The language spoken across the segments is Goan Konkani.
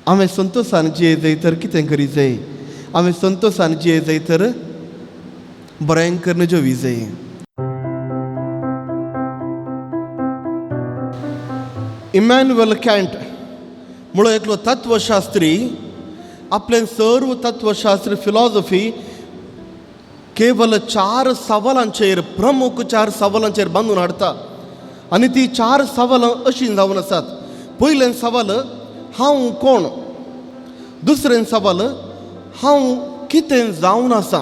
हांवें संतोशान जिये जाय तर कितें करी जाय? हांवें संतोशान जिये जाय तर बरें करून जेवी जाय. इमॅन्युएल कँट म्हणो एकलो तत्वशास्त्री आपलें सर्व तत्वशास्त्र फिलॉसॉफी केवल चार सवालांचेर, प्रमुख चार सवालांचेर बांदून हाडटा आनी ती चार सवालां अशीं जावन आसात. पयलें सवाल, हांव कोण? दुसरें सवाल, हांव कितें जावन आसा?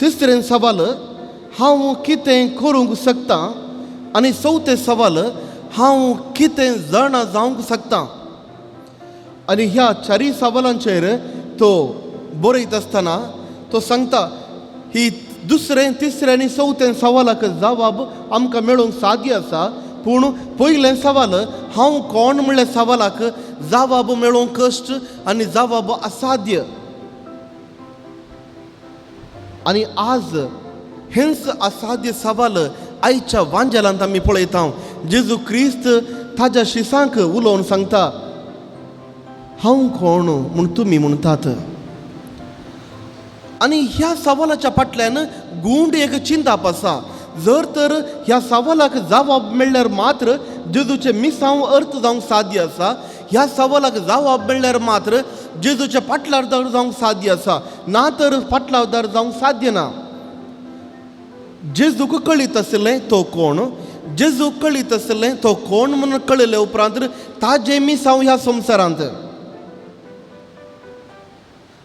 तिसरें सवाल, हांव कितें करूंक शकता? आनी चवथें सवाल, हांव कितें जाणा जावंक शकता? आनी ह्या चारूय सवालांचेर तो बरयता आसतना तो सांगता, ही दुसरें, तिसरें आनी चवथें सवालाक जवाब आमकां मेळूंक साध्य आसा, पूण पयलें सवाल हांव कोण म्हणल्या सवालाक जवाब मेळूंक कश्ट आनी जवाब असाध्य. आनी आज हेंच असाध्य सवाल आयच्या वांजेलांत आमी पळयता. जेजू क्रिस्त ताज्या शिसांक उलोवन सांगता, हांव कोण म्हूण तुमी म्हणटात? आनी ह्या सवालाच्या फाटल्यान गूंड एक चिंताप आसा. जर तर ह्या सवालाक जवाब मेळ्ळ्यार मात्र जेजूचें मिसांव अर्थ जावंक साध्य आसा. ह्या सवालाक जवाब मेळ्ळ्यार मात्र जेजूचें फाटलावदार जावंक साध्य आसा, ना तर फाटलावदार जावंक साध्य ना. जेजूक कळीत आशिल्लें तो कोण, जेजूक कळीत आशिल्लें तो कोण म्हणून कळिल्ले उपरांत ताजें मिसांव ह्या संवसारांत,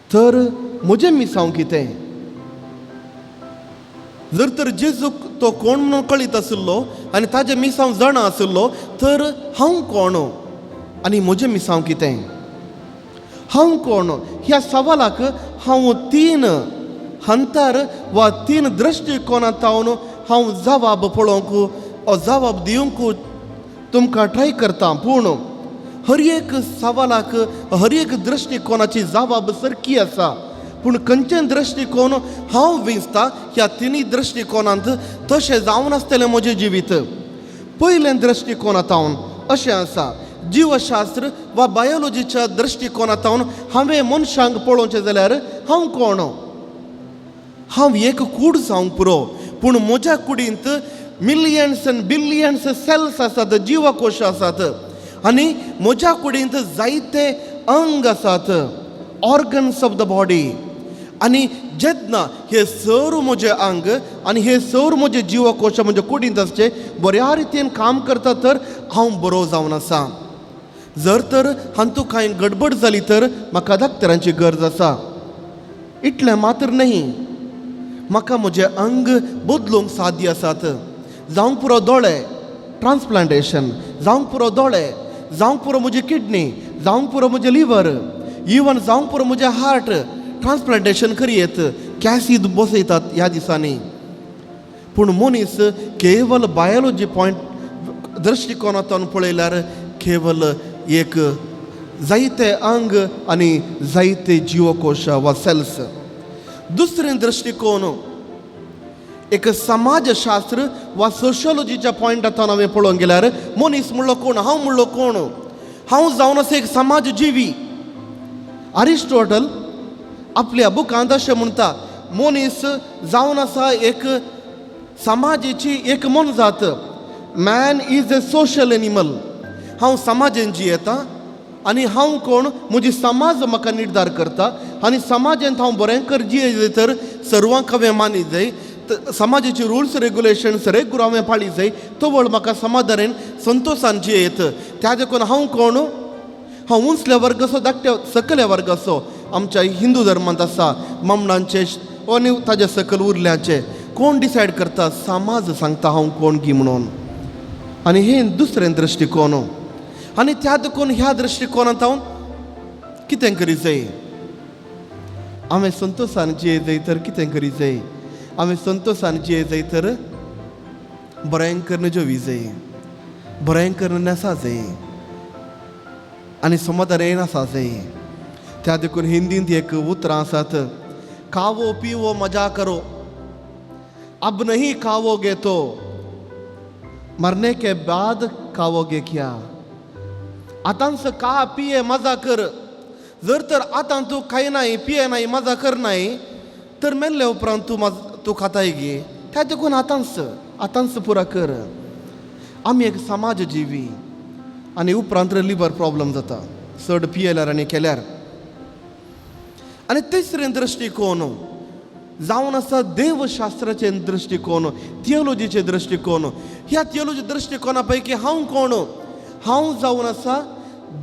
तर म्हजें मिसांव कितें? जर तर जेजूक तो कोण म्हणून कळीत आशिल्लो आनी ताजें मिसांव जाणा आशिल्लो, तर हांव कोण आनी म्हजें मिसांव कितें? हांव कोण ह्या सवालाक हांव तीन हंतार वा तीन दृश्टिकोणांत हांव जवाब पळोवंक ओ जवाब दिवंक तुमकां ट्राय करता. पूण हर एक सवालाक हर एक दृश्टिकोणाची जवाब सारकी आसा, पूण खंयचें दृश्टिकोन हांव विंचता ह्या तिनूय दृश्टिकोणांत तशें जावन आसतलें म्हजें जिवीत. पयलें दृश्टिकोणांत अशें आसा, जिवशास्त्र वा बायोलॉजीच्या दृश्टिकोणांत हांवें मनशांक पळोवचें जाल्यार हांव कोण? हांव एक कूड जावंक पुरो, पूण म्हज्या कुडींत मिलियन्स एंड बिलियन्स सेल्स आसात, जिवकोश आसात आनी म्हज्या कुडींत जायते अंग आसात, ऑर्गन्स ऑफ the body. आनी जेन्ना हे सर्व म्हजे अंग आनी हे सर्व म्हजे जिवकोश म्हज्या कुडींत आसचे बऱ्या रितीन काम करता तर हांव बरो जावन आसा. जर तर हातूंत कांय गडबड जाली तर म्हाका डॉक्टरांची गरज आसा. इतलें मात्र न्ही, म्हाका म्हजें अंग बदलूंक साध्य आसात. जावंक पुरो दोळे ट्रान्सप्लांटेशन, जावंक पुरो दोळे, जावंक पुरो म्हजी किडनी, जावंक पुरो म्हजें लिवर, इवन जावंक पुरो म्हजें हार्ट ट्रान्सप्लांटेशन करयेत, कॅसी बसयतात ह्या दिसांनी. पूण मनीस केवल बायोलॉजी पॉयंट दृश्टिकोणांतल्यान पळयल्यार केवल एक जायते अंग आनी जायते जिवकोश वा सेल्स. दुसरें दृश्टिकोन एक समाजशास्त्र वा सोशोलॉजीच्या पॉयंटांतल्यान हांवें पळोवंक गेल्यार मनीस म्हणलो कोण, हांव म्हणलो कोण? हांव जावन आसा एक समाज जिवी. अरिस्टोटल आपल्या बुकांत अशें म्हणटा, मनीस जावन आसा एक समाजाची एक मोनजात. Man is a social animal. हांव समाजेन जियेता आनी हांव कोण म्हजी समाज म्हाका निर्धार करता आनी समाजांत हांव बरें कर जिये तर सर्वांक हांवें मानी जाय, समाजाची रुल्स रेगुलेशन्स रेगुर हांवें पाळी जाय, तवळ म्हाका समाधानान संतोशान जियेत. त्या देखून हांव कोण? हांव उंचल्या वर्गाचो, धाकट्या सकल्या वर्गाचो. आमच्या हिंदू धर्मांत आसा ममणांचे आनी ताज्या सकल उरल्याचे. कोण डिसायड करता? समाज सांगता हांव कोण गी म्हणून. आनी हें दुसरें दृश्टिकोन. आनी त्या देखून ह्या दृश्टिकोणांत हांव कितें करी जाय? हांवें संतोशान जिये जाय तर कितें करी जाय? हांवें संतोशान जिये जाय तर बरें करून जेवी जाय, बरें करून न्हेसा जाय आनी समाधान आसा जाय. त्या देखून हिंदींत एक उतरां आसात, खावो पिवो मजा करो, अब नहीं खावोगे तो मरने के बाद खावोगे क्या. आतांच का पिये मजा कर. जर तर आतां तूं खायनाय पियेनाय मजा करनाय तर मेल्ले उपरांत तूं तूं खाताय गे. त्या देखून आतांच आतांच पुरा कर. आमी एक समाज जिवी आनी उपरांत लिवर प्रॉब्लम जाता चड पियेल्यार आनी केल्यार. आनी तिसरें दृश्टिकोन जावन आसा देवशास्त्राचें दृश्टिकोन, थियोलॉजीचें दृश्टिकोन. ह्या थियोलॉजी दृश्टिकोना पैकी हांव कोण? हांव जावन आसा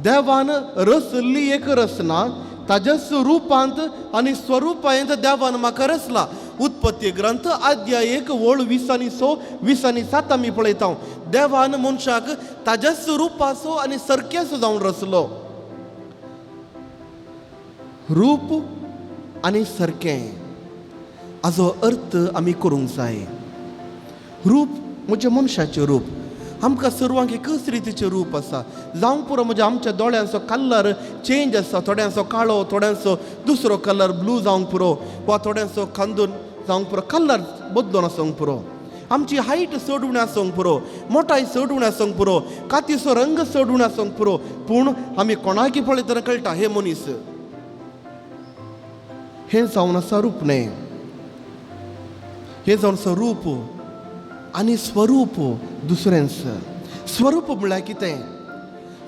देवान रचल्ली एक रचना, ताज्याच रुपांत आनी स्वरुपांत देवान म्हाका रचला. उत्पत्ती ग्रंथ अध्याय 1 ओळ 20 आनी 6 20 आनी 7 आमी पळयता. देवान मनशाक ताज्याच रुपाचो आनी सरकेचो जावन रचलो. रूप आनी सरकें हाजो अर्थ आमी करूंक जाय. रूप म्हणजे मनशाचें रूप. आमकां सर्वांक एकच रितीचें रूप आसा. जावंक पुरो म्हणजे आमच्या दोळ्यांचो कलर चेंज आसा. थोड्यांचो काळो, थोड्यांचो दुसरो कलर ब्लू जावंक पुरो, वा थोड्यांचो खांदून जावंक पुरो, कलर बदलून आसूंक पुरो. आमची हायट चड उणें आसूंक पुरो, मोटाय चड उणें आसूंक पुरो, कातीचो रंग चड उणें आसूंक पुरो, पूण आमी कोणाकी पळयतना कळटा हे मनीस. हें जावन आसा रूप न्हय, हें जावन आसा रूप आनी स्वरूप दुसरेंच. स्वरूप म्हणल्यार कितें?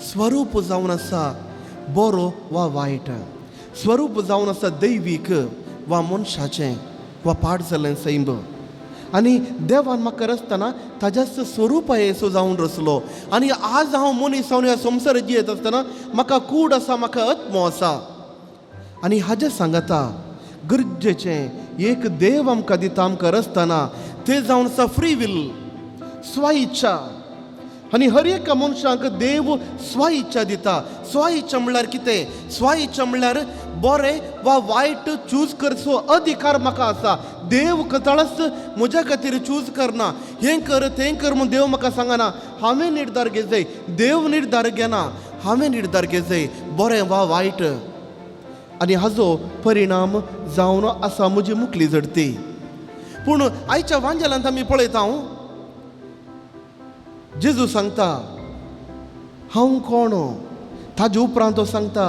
स्वरूप जावन आसा बरो वा वायट. स्वरूप जावन आसा दैवीक वा मनशाचें वा पाड जाल्लें सैम. आनी देवान म्हाका रचतना ताज्याच स्वरूपा येसो जावन रचलो. आनी आज हांव मनीस जावन ह्या संवसार जियेत आसतना म्हाका कूड आसा, म्हाका आत्मो आसा. आनी हाजें सांगता गरजेचें एक देव आमकां दिता आमकां रचतना तें जावन आसा फ्री will, स्व इच्छा. आनी हर एका मनशाक देव स्व इच्छा दिता. स्व इच्छा म्हणल्यार कितें? स्व इच्छा म्हणल्यार बरें वा वायट चूज करचो अधिकार म्हाका आसा. देव कथळच म्हज्या खातीर चूज करना, हें कर तें कर म्हूण देव म्हाका सांगना. हांवें निर्धार घेत जाय, देव निर्धार घेना, हांवें निर्धार घेत जाय बरें वा वायट. आनी हाजो परिणाम जावन आसा म्हजी मुखली झडती. पूण आयच्या वांजेलांत आमी पळयता, जेजू सांगता हांव कोण. ताजे उपरांत तो सांगता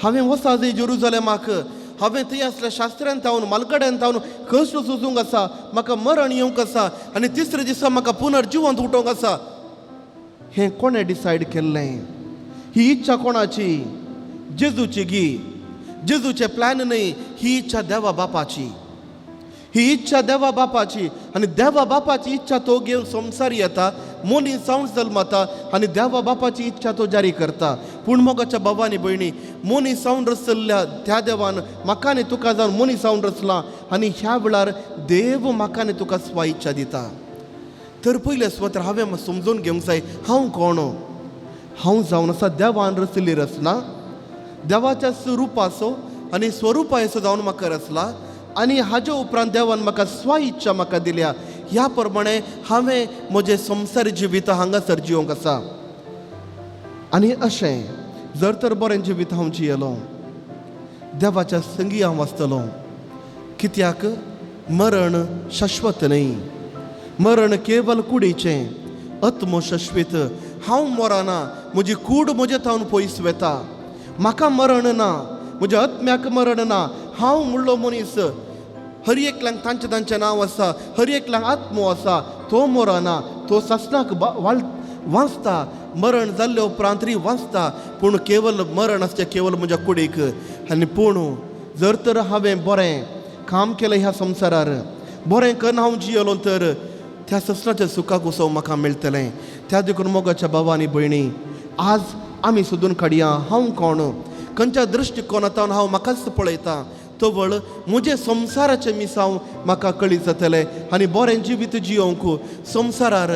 हांवें वचा जाय जेरुजलेमाक, हांवें थंय आसल्या शास्त्र्यान थावन मालकड्यान थावन कश्ट सोसूंक आसा, म्हाका मरण येवंक आसा आनी तिसऱ्या दिसा म्हाका पुनर्जिवंत उठोवंक आसा. हें कोणें डिसायड केल्लें? ही इच्छा कोणाची? जेजूची गी. जेजूचें प्लॅन न्हय, ही इच्छा देवा बापाची. ही इच्छा देवा बापाची. आनी देवा बापाची इच्छा तो घेवन संवसार येता, मनीस जावन जल्मता आनी देवा बापाची इच्छा तो जारी करता. पूण मोगाच्या बाबा आनी भयणी, मनीस जावन रचल्ल्या त्या देवान म्हाका आनी तुका जावन मनीस जावन रचला आनी ह्या वेळार देव म्हाका आनी तुका स्व इच्छा दिता. तर पयलें स्वतर हांवें समजून घेवंक जाय हांव कोण. हांव जावन आसा देवान रचिल्ली रचना, देवाच्या रुपाचो आनी स्वरुपाचो जावन म्हाका रचला आनी हाजे उपरांत देवान म्हाका स्व इच्छा म्हाका दिल्या. ह्या प्रमाणे हांवें म्हजें संवसारी जिवीत हांगासर जिवंक आसा. आनी अशें जर तर बरें जिवीत हांव जियेलो, देवाच्या संगी हांव आसतलो. कित्याक मरण शाश्वत न्हय, मरण केवल कुडीचें, आत्मो शाश्वीत. हांव मरना, म्हजी कूड म्हजे थावन पयस वेता. म्हाका मरण ना, म्हज्या आत्म्याक मरण ना. हांव म्हणलो मनीस, हर एकल्यांक तांचें तांचें नांव आसा, हर एकल्यांक आत्मो आसा, तो मरना, तो सासणाक वाचता. मरण जाल्ले उपरांत तरी वाचता, पूण केवल मरण आसचें केवल म्हज्या कुडीक. आनी पूण जर तर हांवें बरें काम केलें ह्या संवसारार, बरें करून हांव जियेलो तर त्या ससणाच्या सुखाक उसो म्हाका मेळटलें. त्या देखून मोगाच्या बाबा आनी भयणी, आज आमी सोदून काडया हांव कोण, खंयच्या दृश्टिकोनांतल्यान हांव म्हाकाच पळयता. तवळ म्हजें संवसाराचें मिसांव म्हाका कळीत जातलें आनी बरें जिवीत जियोवंक, संवसारार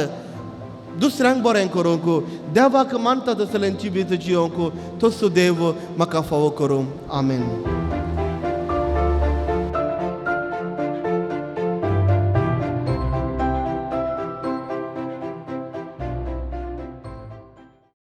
दुसऱ्यांक बरें करूंक, देवाक मानता तसलें जिवीत जियोवंक तसो देव म्हाका फावो करूं. आमेन.